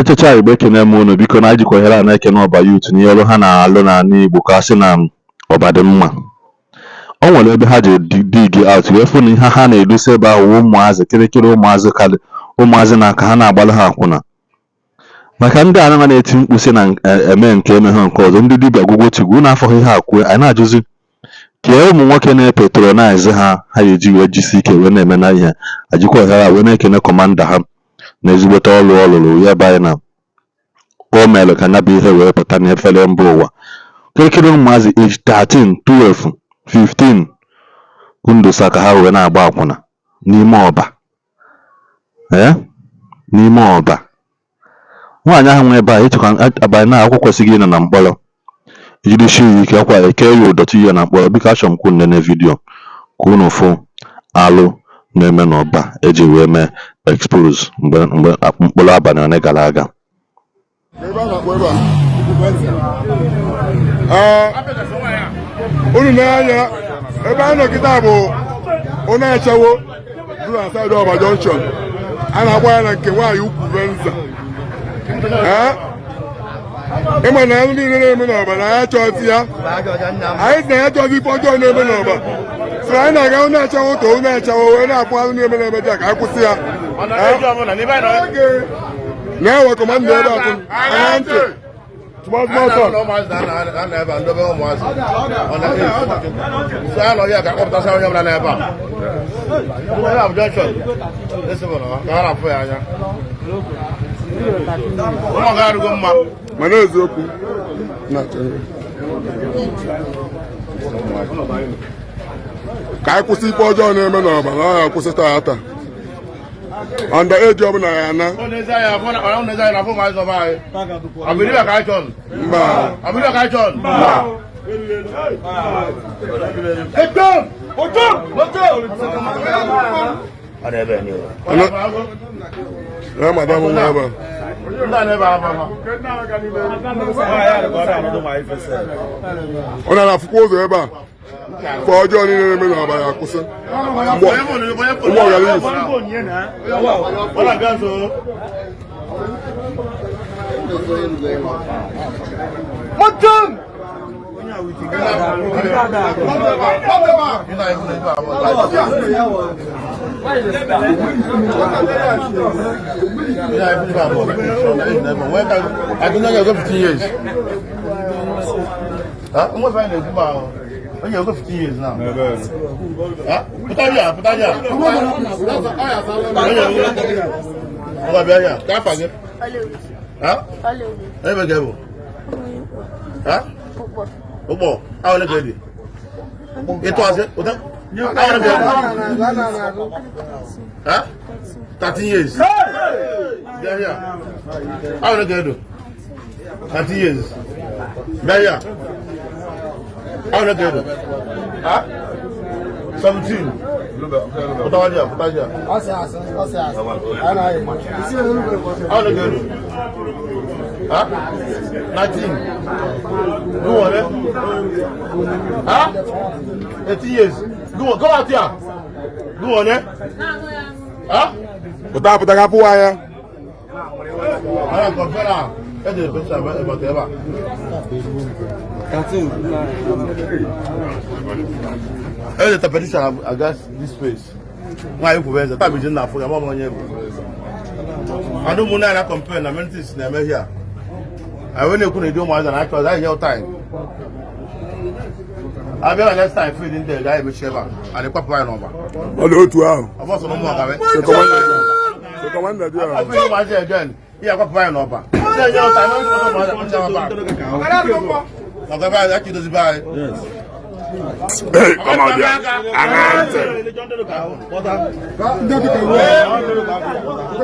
Ọchịchị Igbo, ekene m unu. Biko, na ijikwa ohere a na-ekene Ọba Youth na ihe ọrụ ha na-alụ n'ala Igbo, ka a sị na ọba dị mma. O nwere ebe ha ji dig out wee fụ na ihe ha na-edosa ebe ahụ wụ ụmụazị kịrịkịrị, ụmụazị ka ụmụazị na ka ha na-agbalụ ha akwụna, maka ndị a na-eti mkpu sị na eme nke emeghe nke ọzọ. Ndị dibịa gwụgwọ tigwu unu afọghị ihe akwue. Anyị na-ajụzi kee ụmụ nwoke na-epatronize ha, ha ga-eji wee jisi ike wee na-eme na ihe ajikwa ohere a wee na-ekene commander ha na ezigbote ọrụ ọ lụrụ ya ebe anyị na o mere ka ya bụ ihe wee pụta n'efere mba ụwa. Kịrịkịrị ụmụazị age 13, 12, 15 kundosa ka ha wee na-agba akwụna n'ime ọba, ee, n'ime ọba. Nwaanyị ahụ nwe ebe a echekwa abalị na akwụkwọ kwesịghị ịnọ na mkpọrọ, ejidesi ya ike ọkwa eke ya ụdọ tinye ya na mkpọrọ. Biko, achọrọ m ka unu nene video ka unu fụ alụ na-eme n'ọba eji wee mee expose mgbe mkpụrụ abalị one gara aga. Ebe a na-akpọ ebe a. Ee, unu na-anya ebe a nọ kịta bụ onye achawo dị na side Ọba Junction. A na-agba ya na nke nwaanyị ukwu Venza. Ee, ịma na alụ niile na-eme n'ọba na ya chọọzi ya. Anyị sị na ya chọọzi ife ọjọọ na-eme n'ọba, so anyị na-aga onye achawo ka onye achawo wee na-afụ alụ na-eme na-eme dị a ka anyị kwụsị ya. Na-ewe commander ebe a anya ntị. Small small talk. Ụmụazị na ebe a ndobe ụmụazị ọ na so ya nọ ya ka akpọpụtasị onye ọbụla n'ebe a. Ebe a bụ junction esi bụ na ka ha na-afụ ya anya. Ụmụ ga arụgo mma. Mana eziokwu na-achọ ka anyị kwụsị ife ọjọọ na-eme n'ọba na ọ ya akwụsị taa under age ọbụla ya na. Ọ na-ezi anya afọ na ọ na-ezi anya na afọ ụmụazị ọba anyị. Ọ bụ ibe ka anyị chọrọ? Mba. Ọ bụ ibe ka anyị chọrọ? Ọ na-ebe niile. Na madam nwa ebe a. Ndị a na-ebe afọ afọ. Ọ na-afụkwa ụzọ ebe a, ife ọjọọ niile na-eme n'ọba ya akwụsị mgbe ụmụ ọgara izu. Ọ na-abịa nso. I do not go 15 years. Huh? I'm going to find a go 15 years now. Huh? Put out here, put out here. Ngwa bịa here. Ka afa gị? Huh? Ebe gị bụ? Huh? Ụkpọ. Ahụ ole ka ị dị? Ịtụ asị? Ụta? Ahụ ole ka ị dị? Huh? 13 years. Bịa here. Ahụ ole ka ị dị? 13 years. Bịa here. Ahụ ole ka ị dị? Huh? 17. Pụtawa here, pụta here. Ahụ ole ka ị dị? Huh? 19. Go on, eh? Huh? 18 years. Go on, come out here. Go on, eh? Huh? Pụta, pụta ka afụwa ya. Ana compare am. E dey question about ebe a. E dey petition against this place. Nwaanyị kwuru eze, taa bụ ji nna afụ ya, ma ọ bụ onye bụ. And ụmụnne anyị na complain na many things na-eme here. Anyị wee na-ekwu na ịdị ụmụazị na achọ anyị nye time. Abịa na next time field ndị ga emechi ebe a, anyị kwapụ anyị n'ọba. Ọ dị otu ahụ. Ọ bụ ọsọ na ụmụ ọgabe. So commander dị ahụ. Field ụmụazị again, ihe akwapụ anyị n'ọba. Sị enye time, anyị ụmụazị akpọcha ọba. Ọga be anyị, aka idozi be anyị. Hey, come out there. Aṅa ntị.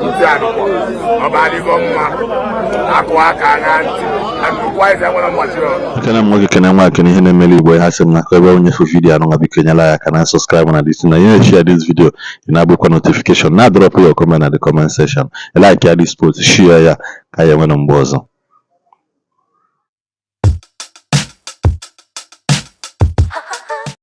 Ntị adịkwa ọba adịgo mma akụ aka aṅa ntị na nnukwu anyị nwere mgbachi. Ekene m nwoke, kene nwa, kene ihe na-emere Igbo. Ha sị m n'aka ebe onye fụ video anụ nwa, biko nyela ya aka na subscribe na this na ihe, share this video, ị na-agbakwa notification, na drop your comment na the comment section, like ya this post, share ya ka ya enwe na mgbe ọzọ.